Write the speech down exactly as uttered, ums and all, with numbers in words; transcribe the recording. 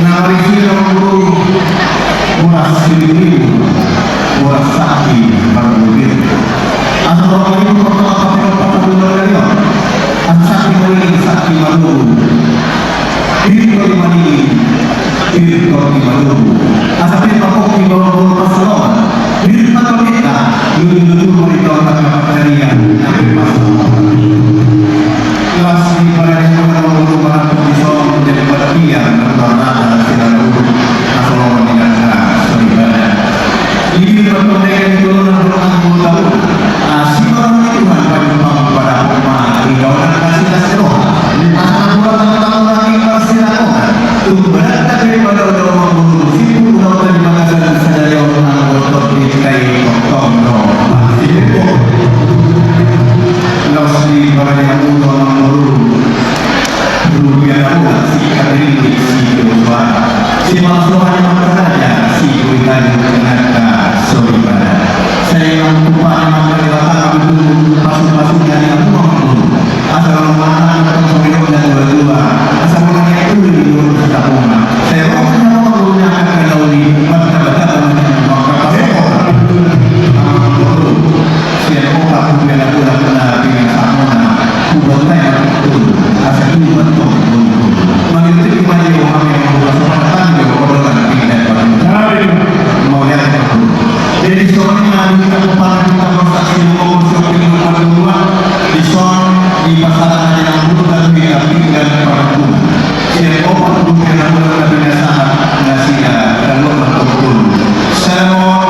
Na marisi do, Amang Boru, boras siribu-ribu, boras sakti marbulung. Asa boras siribu, boras sakti marbulung. Asa sakti marbulung, sakti marbulung. Pir do di madingin, pir do di madingin. Asa pir ma pongki baoa boru pansalongan. Pir ma tondinta, lulululu ma di tondinta. Las ni pada ni pada boru, pada pongki son, jadi pada tiang, pada rata, sila lulu. Asa lo mendingan, nah, sorry, pada. Ibi bertondeng di turunan turunan guru tahu. Asi orang itu kan pada pang pada poma di kawanan kasih kasih roh. Asal buat tamu tamu lagi masih lakukan. Tumberan tak daripada udah mau guru sipu udah terima kasih saja yang menang botok di kai tong tong. Los di pada yang udah mau guru. Rupiah na bulat si Kadri si Joshua. Si Mas Rohani Mangkaraja si Kuitani Nangka Soribada. Saya yang tumpah yang mangkali batang itu pasu-pasu dari aku mampu. Asal mana anak soyok dan dua-dua. Asal mana yang dulu di luar kita poma. Saya mau punya mau punya akan kadauli. Maka baca teman-teman maka pasok. Sian opat rupiah na bulat na pinasahona. Hubuat na ya, asa hubuat tong. Mangikuti kemaji orang yang membuka sopan tangga orang pindah. Mau lihat. Jadi soalnya kita kepala kita masak sini mau siapin rumah duluan. Di son di pasaran aja yang dulu dan kita tinggal pada rumah. Sian opat rupiah na bulat na pinasahona. Nasi ya, dan lo berkumpul. Saya mau